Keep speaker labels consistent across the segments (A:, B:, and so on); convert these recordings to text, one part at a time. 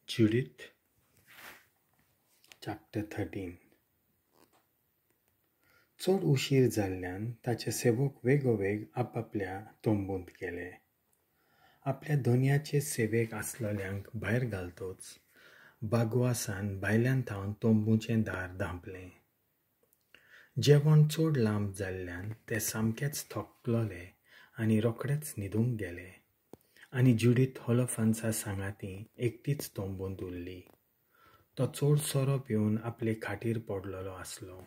A: Judith chapter 13. चड उशीर जाल्ल्यान ताचे सेवक वेगोवेग आपापल्या तंबूंत गेले. आपल्या धनयाचे सेवेक आसलेल्यांक भायर घालतोच बागवासान भायल्यान थावन तंबूचें दार धांपलें. जेवण चड लांब जाल्ल्यान ते सामकेच थकलोले आनी रोखडेच न्हिदूंक गेले आनी ज्युडीथ होलोफर्नसा सांगाती एकटीच तंबूंत उरली. तो चड सोरो पिवन आपले खाटीर पडलेलो आसलो.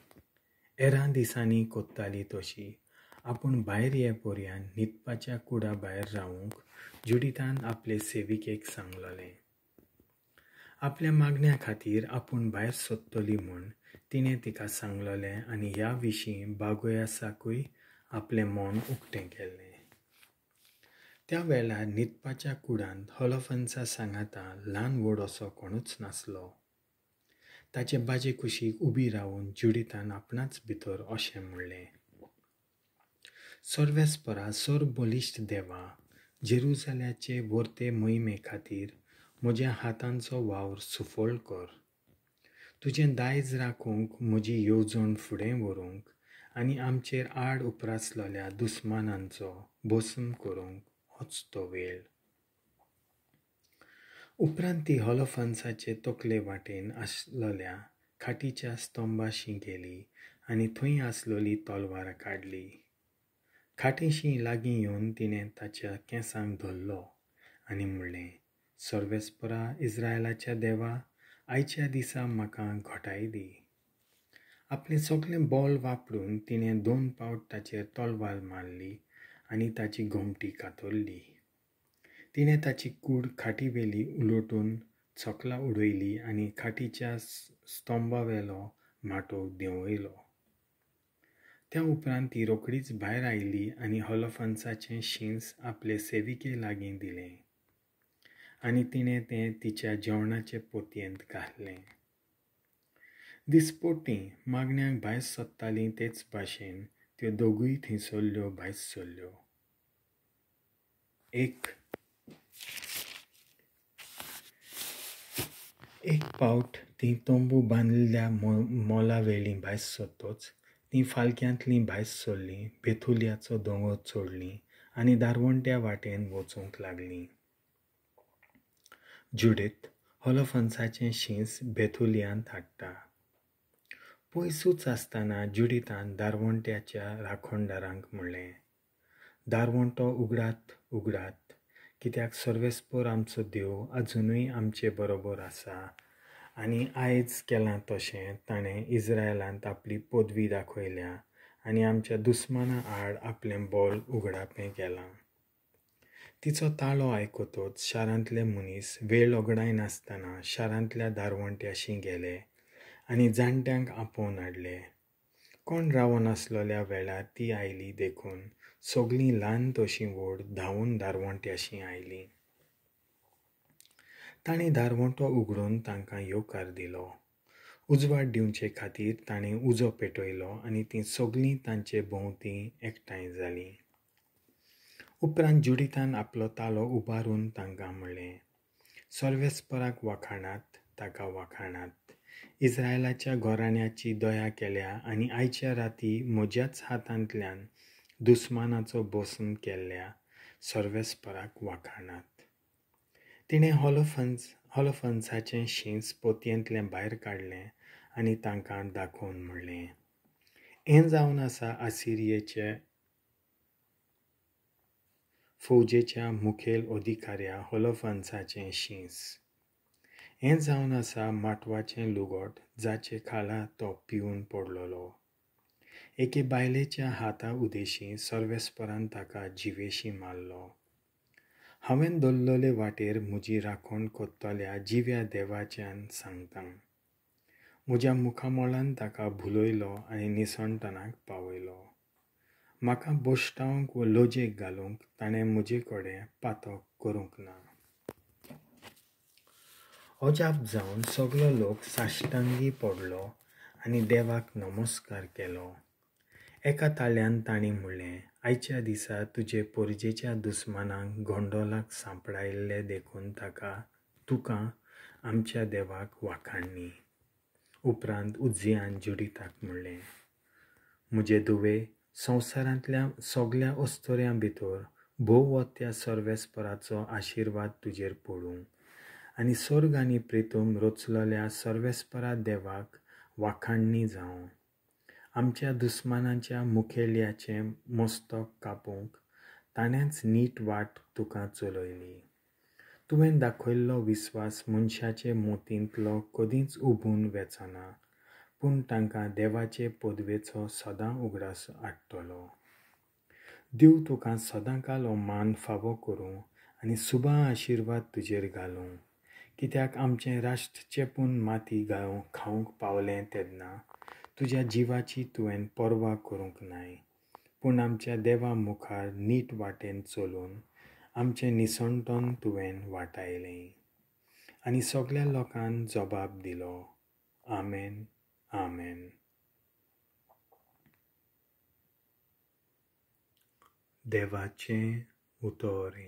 A: हेरां दिसांनी कोत्ताली तशी आपूण भायर ये पर्यान न्हिदपाच्या कुडा भायर रावूंक ज्युडिथान आपले सेविकेक सांगलोलें. आपल्या मागण्या खातीर आपूण भायर सोदतली म्हूण तिणें तिका सांगलोलें आनी ह्या विशीं बागोयासाकूय आपलें मन उक्तें केल्लें. त्या वेळार न्हिदपाच्या कुडांत होलोफर्नसा सांगाता ल्हान व्हड असो कोणूच नासलो. ताचे बाजे कुशीक उबी रावन ज्युडिथान आपणाच भितर अशें म्हणलें, सर्वेस्परा सर्वबलिश्ट देवा, जेरुजाल्याचे वर्ते मोहिमे खातीर म्हज्या हातांचो वावर सुफळ कर. तुजें दायज राखूंक म्हजी येवजण फुडें व्हरूंक आनी आमचेर आड उप्रासलेल्या दुस्मानांचो भस्म करूंक होच तो वेळ. उपरांत ती होलोफर्नसाचे तकले वाटेन आसलेल्या खाटीच्या स्तंभाशी गेली आनी थंय आसलेली तलवार काडली. खाटीशी लागीं येवन तिणें ताच्या केंसांक धरलो आनी म्हणलें, सर्वेस्परा इस्रायलाच्या देवा, आयच्या दिसा म्हाका घटाय दी. आपलें सगळें बळ वापरून तिणें 2 पावट ताचेर तलवार मारली आनी ताची गोमटी कातरली. तिणें ताची कूड खाटीवेली उलोटून सकला उडयली आनी खाटीच्या स्तंभावेलो माटोव देंवयलो. त्या उपरांत ती रोखडीच भायर आयली आनी होलोफर्नसाचें शींस आपले सेविके लागीं दिलें आनी तिणें तें तिच्या जेवणाचे पोतयेंत घातलें. दिसपोटी मागण्याक भायर सोदतालीं तेच भाशेन त्यो दोगूय थंयसरल्यो भायर सरल्यो. एक पावट तीं तंबू बांदिल्ल्या मोलावेलीं भायर सरतोच तीं फालक्यांतलीं भायर सरलीं, बेथुलियाचो दोंगर चडलीं आनी दारवंट्या वाटेन वचूंक लागलीं. ज्युडीथ होलोफर्नसाचें शींस बेथुलियांत हाडटा. पयसूच आसतना ज्युडिथान दारवंट्याच्या राखणदारांक म्हणलें, दारवंटो उगडात उगडात, कित्याक सर्वेस्पर आमचो देव अजुनूय आमचे बरोबर आसा आनी आयज केलां तशें ताणें इस्रायलांत आपली पदवी दाखयल्या आनी आमच्या दुस्माना आड आपलें बळ उगडापें केलां. तिचो ताळो आयकतोच शारांतले मनीस वेळ ओगडायनासतना शारांतल्या दारवंट्याशी गेले आनी जाणट्यांक आपोवन हाडले. कोण रावनासलेल्या वेळार ती आयली देखून सगळीं ल्हान तशीं व्हड धांवून दारवंट्याशी आयलीं. तांणी दारवंटो उगडून तांकां येवकार दिलो. उजवाड दिवचे खातीर तांणी उजो पेटयलो आनी तीं सगळीं तांचे भोंवती एकठांय जालीं. उपरांत ज्युडिथान आपलो तालो उबारून तांकां म्हणलें, सर्वेस्पराक वाखाणात, ताका वाखाणात, इस्रायलाच्या घराण्याची दया केल्या आनी आयच्या राती म्हज्याच हातांतल्यान दुस्मानाचो भस्म केल्ल्या सर्वेस्पराक वाखाणात. तिणें होलोफर्नसाचें शींस पोतयेंतलें भायर काडलें आनी तांकां दाखोवन म्हणलें, हें जावन आसा आसिरियेचे फौजेच्या मुखेल अधिकाऱ्या होलोफर्नसाचें शींस. हें जावन आसा माटवाचें लुगट जाचे खाला तो पिवन पडलेलो. एके बायलेच्या हाता उदेशी सर्वेस्परान ताका जिवेशी मारलो. हांवें दवरलेले वाटेर म्हजी राखण कोत्तल्या जिव्या देवाच्यान सांगता, म्हज्या मुखामळान ताका भुलयलो आनी निसणटणाक पावयलो. म्हाका बोश्टावंक वा लजेक घालूंक ताणें म्हजे कडेन पातक करूंक ना. अजाप जावन सगलो लोक साश्टांगी पडलो आनी देवाक नमस्कार केलो. एका ताळ्यान तांणी म्हणलें, आयच्या दिसा तुजे परजेच्या दुस्मानांक गोंडोलाक सांपडायल्ले देखून ताका तुका आमच्या देवाक वाखाणणी. उपरांत उज्जियान जुडिताक म्हणलें, म्हजे धुवे, संवसारांतल्या सगल्या अस्तुऱ्यां भितर भोव त्या सर्वेस्पराचो आशिर्वाद तुजेर पडूं आनी सर्ग आनी प्रितूम रचलेल्या सर्वेस्परा देवाक वाखाणणी जावं. आमच्या दुस्मानाच्या मुखेल्याचें मस्तक कापूंक ताणेंच नीट वाट तुका चलयली. तुवें दाखयल्लो विस्वास मनशाचे मोतींतलो कदींच उबून वेचना, पूण तांकां देवाचे पदवेचो सदां उगडास हाडटलो. देव तुका सदांकाल हो मान फावो करूं आनी सुबा आशिर्वाद तुजेर घालूं, कित्याक आमचें राष्ट्र चेपून माती खावंक पावलें तेन्ना तुज्या जिवाची तुवें पर्वा करूंक नाय, पूण आमच्या देवा मुखार नीट वाटेन चलून आमचें निसणटन तुवें वाटायलें. आनी सगल्या लोकान जबाब दिलो, आमेन, आमेन. देवाचें उतर.